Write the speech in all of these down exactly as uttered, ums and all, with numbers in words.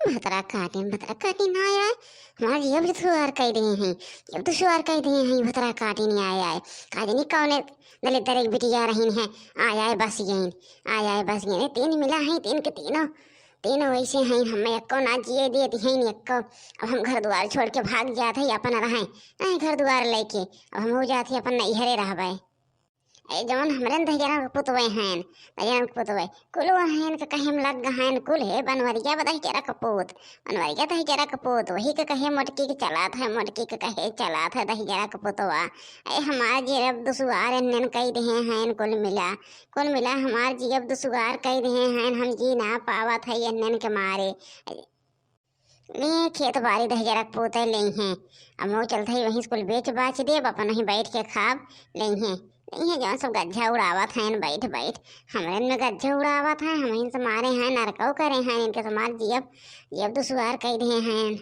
भतरा काटिन, भतरा काटिन आय आय, हमार जियब दुसवार कइ देहे हैं, जियब दुसवार कइ देहे हैं, भतरा काटिन आय आय। का जनी कउने दलिद्दर एक बिटिया रहिन है, आय आय बस गइन, आय आय बस गइन। तीन मिला हैं, तीन के तीनों, तीनों वइसे हैं, हमें एक्को ना जिए देती हैं, एक्को। अब हम घर दुआर छोड़ के भाग जात है, अपन रहें, नहीं घर दुआर लइके, अब हम हो जात है अपन नैहरे रहबे। ए, जौन हमरे दहिजरा के पुतवे हैं, दहिजरा के पुतवे, कुल वहन के कहे में लग गहन, कुल हे बनवरिया बा दहिजरा के पूत, बनवरिया दहिजरा के पूत, वही के कहे मोटकी के चलात है, मोटकी के कहे चलात है दहिजरा के पुतवा। ए, हमार जियब दुसवार एन्हन कइ देहे हैं, कुल मिला, कुल मिला हमार जियब दुसवार कइ देहे हैं, हम जी ना पावत है एन्हन के मारे। लिए खेत बारी दहिजरा के पूते लेइहें। अब मोर चलत है वहीं से कुल बेच बाच देब, अपन वहीं बैठ के खाब। लेइहें, लेइहें जौन सब गज्जा उड़ावत हैं बैठ बैठ, हमरे में गज्जा उड़ावत हैं, हमहीं से मारे हैं, नरकौ करे हैं, इनके से मार जियब, जियब दुसवार कइ देहे हैं।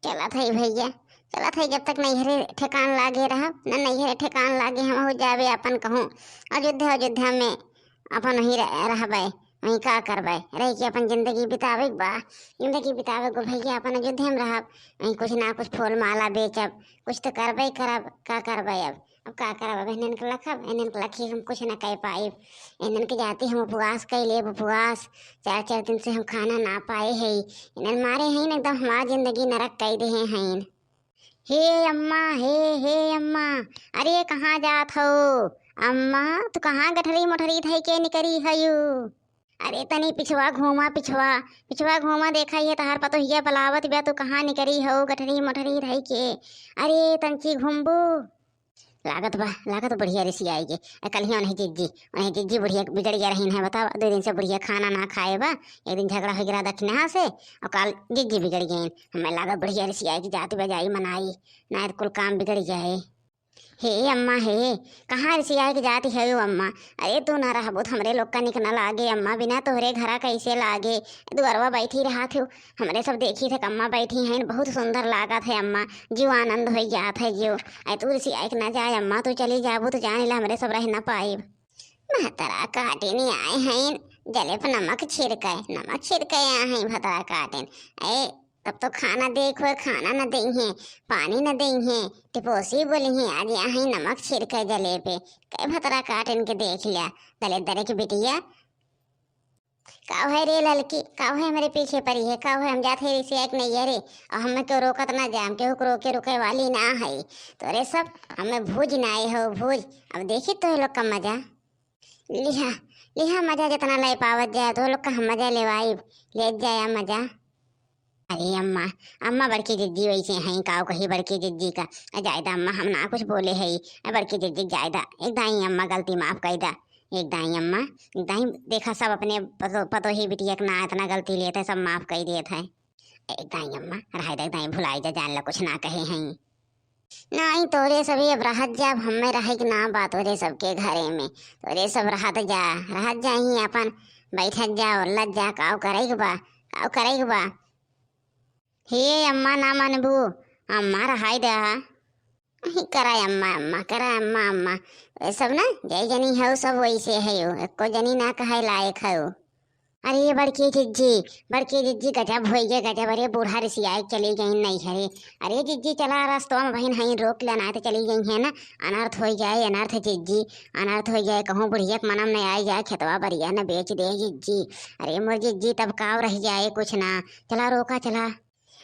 चलत है भइया, चलत है, जब तक नैहरे ठेकान लागे रहब, न नैहरे ठेकान लागे हम हो जाबे अपन कहूँ अयोध्या, अयोध्या में अपन वहीं रह-, रहबे। वहीं का करबे, रह के अपन जिंदगी बितावे के बा, जिंदगी बितावे के भइया अपन अयोध्या में रहब, वहीं कुछ ना कुछ फूल माला बेचब, कुछ तो करबे करब, का करबे अब, अब का करब, अब इन्हन के लखब, इन्हन के लखी हम कुछ ना कह पाइब, इन्हन के जाति हम उपवास कइ लेब, उपवास, चार चार दिन से हम खाना ना पाए हैं, इन्हन मारे हैं एकदम हमार जिंदगी नरक कइ देहे हैं। हे अम्मा, हे, हे अम्मा, अरे कहाँ जात हो? अम्मा, तू कहाँ गठरी मोठरी धइ के निकरी हयू? अरे तनी पिछवा घूमा, पिछवा, पिछवा घूमा, देखा ये तहार पतोहिया बलावत बा, तू कहाँ निकरी हो गठरी मोठरी धइ के? अरे तंची घूमबू? लागत बा, लागत बुढ़िया रिसियाई गे। ए, कल ही उन्हें जिज्जी, उन्हें जिज्जी बुढ़िया बिगड़ गया रही है, बतावा, दो दिन से बुढ़िया खाना ना खाए बा, एक दिन झगड़ा हो गया दक्षिणा से, और कल जिज्जी बिगड़ गई। हमें लागत बुढ़िया रिसियाई के जाति बजाई मनाई, ना तो कुल काम बिगड़ जाए। हे अम्मा हे, कहाँ रिसियाई के जाति है वो अम्मा? अरे तू ना रहबो तो हमरे लोग का निक ना लागे अम्मा, बिना तोहरे घरा कैसे लागे? दुअरवा बैठी रहा थे, हमरे सब देखी थे अम्मा बैठी हैं, बहुत सुंदर लागत है अम्मा, जीव आनंद हो जात है जीव। ऐ तू रिसियाई के ना जाए अम्मा, तू चली जाबू तो जान ला हमरे सब रह ना पाइब। भतरा काटिन आए हैं, जले पे नमक छिड़के, नमक छिड़के आए हैं भतरा काटिन। ए, तब तो खाना देखो, खाना न देइहें, पानी न देइहें, टिपोसी बोलिहें, आज आए हैं नमक छिड़के जले पे। कै भतरा काटिन के देख लिया, दले दरे के बिटिया। का है रे ललकी, का है हमरे पीछे परी है, का है हम जात है रिसियाई के नैहरे, और हमें क्यों रोकत ना जाए, हम केहू के रोके रुके वाली ना है। तोरे सब हमें भूज ना आए हो, भूज। अब देखी तो लोग का मजा। लिहा, लिहा मजा जितना ले पावत जाए, तो लोग का हम मजा लेवाइब, ले जाया मजा। अरे अम्मा, अम्मा बड़की जिज्जी वैसे हैं, काव कही बड़की जिज्जी का। अ जायदा अम्मा हम ना कुछ बोले है, अ बड़की जिज्जी जायदा, एक दाई अम्मा गलती माफ कर दा, एक दाई अम्मा, एक दाई देखा सब अपने पतो, पतोही बिटिया के ना इतना गलती लेते, सब माफ कर देते हैं। एक दाई अम्मा, रहे दे दाई, भुलाई जा, जान ला कुछ ना कहे हैं। नाई तोरे सभी अब रहत जा, अब हमें रहे के ना बा तोरे सबके घरे में। तोरे सब रहत जा, रहत जा ही अपन, बैठत जा, ओलत जा, काव करे के बा, काव करे के बा। हे अम्मा ना मनबू, अम्मा रहाई दे। ही करा अम्मा, अम्मा, करा अम्मा, अम्मा। ये सब ना, जय जनी हो, सब वैसे है हो, एको जनी ना कहे लायक है हो। अरे बड़की जिज्जी, बड़की जिज्जी, गजब होई गे गजब। अरे बूढ़ा रिसियाई चली गई नैहरे। अरे जिज्जी चला रस्तवा में बहिन हई रोक ले, नाय तो चली गई है ना। अनर्थ होई जाए, अनर्थ जिज्जी, अनर्थ होई जाए। कहूँ बुढ़िया के मनम न आई जाए, खेतवा बरिया न बेच दे जिज्जी। अरे मोर जिज्जी तब काव रह जाए कुछ ना। चला रोका चला।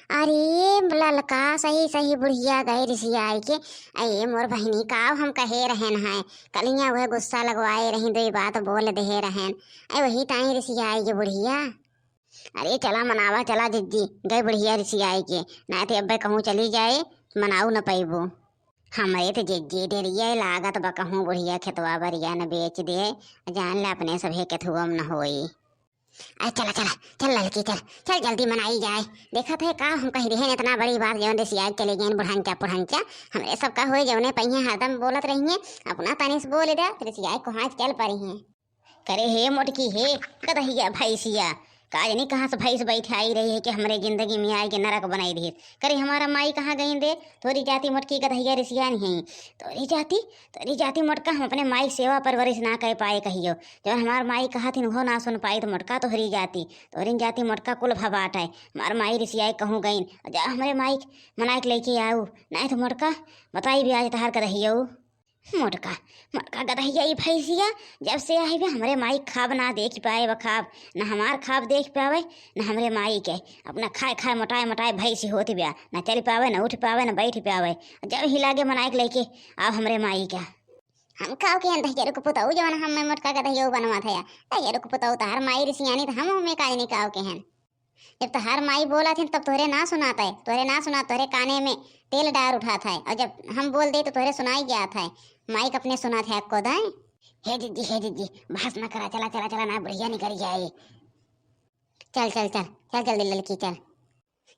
अरे ललका सही सही बुढ़िया गए रिसियाई के। अरे मोर बहिनी काव हम कहे रहन है, कलिया वह गुस्सा लगवाए रही, दो बात बोल दे रहन। अरे वही ताई रिसियाई के बुढ़िया। अरे चला मनावा चला जिज्जी, गए बुढ़िया रिसियाई के, ना तो अब्बे कहूँ चली जाए, मनाऊ न पैबू। हमरे तो जिज्जी डेरिया लागत बा कहूँ बुढ़िया खेतवा बरिया न बेच दे, जान ले अपने सभे के थुअम न होई। अरे चला चला, चल ललकी चल, चल जल्दी मनाई जाए। देखत है का हम कही रहे इतना बड़ी बात जौन रिसियाई चले गए बुढ़ंचा पुढ़ंचा, हमरे सब का होए जौने पहिए हरदम बोलत रही हैं, अपना तनी से बोल दे, रिसियाई को हाथ चल पड़ी हैं। करे हे मोटकी हे, गदहिया भैंसिया, का जानी कहाँ से भैंस बैठ आई रही है कि हमरे जिंदगी में आए के नरक बनाई रही। करे हमारा माई कहाँ गई दे? तोरी जाति मोटकी गदहिया रिसियानी है। तोरी जाति, तोरी जाति मोटका, हम अपने माई सेवा परवरिश ना कर पाए कहियो। जब हमार माई कहा थिन उहो ना सुन पाई तो मोटका तोहरी जाति, तोहरी जाति मोटका कुल भबाट है। हमार माई रिसियाई कहूँ गईन, जा हमरे माई मनाए के लेके आऊ, नहीं तो मोटका बताई भी आज तहार गदहियो। मोटका, मोटका गदहिया ई भैंसिया, जब से आई बे हमरे माई खाब ना देख पाए बा खाब, ना हमार खाब देख पावे, ना हमरे माई के। अपना खाए खाए मोटाए मोटाए भैंसी होती ब्या, ना चल पावे, ना उठ पावे, ना बैठ पावे। जब ही लागे मनाए के लेके आव हमरे माई के। हम काव के हन दहिया रुक पुतऊ, जवन हमें मोटका गदहिया बनवा था या। दहिया रुक पुतऊ, तहार माई रिसियानी तो हम हमें काज नहीं काव के हन। जब तोहार माई बोला थिन तब तोहरे ना सुनात है, तोहरे ना सुनात, तोहरे काने में तेल डार उठात है, और जब हम बोल दे तो तोहरे सुनाई जात है। माई के अपने सुनात है को दाई। हे दीदी, हे दीदी, बहस ना करा, चला चला चला ना, बुढ़िया निकल जाए। चल चल चल चल, जल्दी ललकी चल।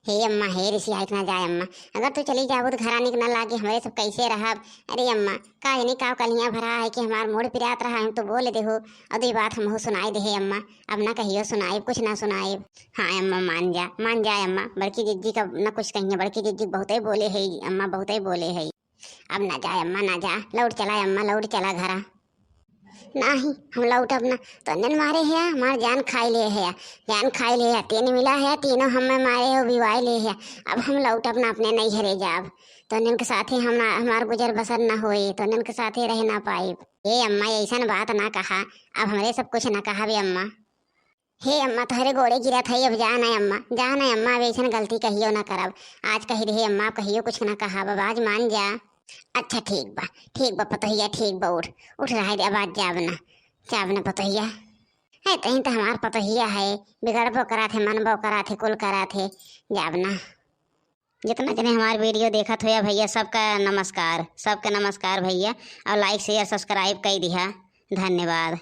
हे अम्मा, हे रिसियाई ना जाए अम्मा, अगर तू चली जाबू तो घरा निक ना लागे, हमरे सब कैसे रहब? अरे अम्मा, का जानी का कलियाँ भरा है कि हमार मूड पिरात रहा, हम तो बोल देहु, और दो बात हमहू सुनाई देहे अम्मा। अब ना कहियो सुनाइब, कुछ ना सुनाइब। हाँ अम्मा, मान जा, मान जा अम्मा, बड़की जिज्जी का ना कुछ कहिए, बड़की जिज्जी बहुते बोले है अम्मा, बहुते बोले है। अब ना जा अम्मा, ना जा, लौट चला अम्मा, लौट चला घरा। नाही, हम लौटब ना, तोहनन मारे है, हमार जान खाई ले है, जान खाई ले है, तीन मिला है, तीनों हमें मारे हो, बिवाई ले है। अब हम लौटब ना, अपने नैहरे जाब, तोहनन के साथे हम ना, हमार गुजर बसर ना होए, तोहनन के साथे रह ना पाइब। ए अम्मा, ऐसन बात ना कहा, अब हमरे सब कुछ ना कहा बे अम्मा। हे अम्मा, तोहरे गोड़े गिरत है, अब जा ना अम्मा, जा ना अम्मा, अब ऐसन गलती कहियो ना करब। आज कही रहे अम्मा, अब कहियो कुछ ना कहब, अब आज मान जा। अच्छा ठीक बा, ठीक बा पतोहिया, ठीक बा, उठ, उठ रहा है, अब आज जाब ना, जाब ना पतोहिया। है तहीं तो हमार पतोहिया है, बिगड़बो करा थे, मनबो करा थे, कुल करा थे, जाब ना। जितना जने हमार वीडियो देखत हो या भैया, सबका नमस्कार, सबका नमस्कार भैया, और like share subscribe कर दिहा, धन्यवाद।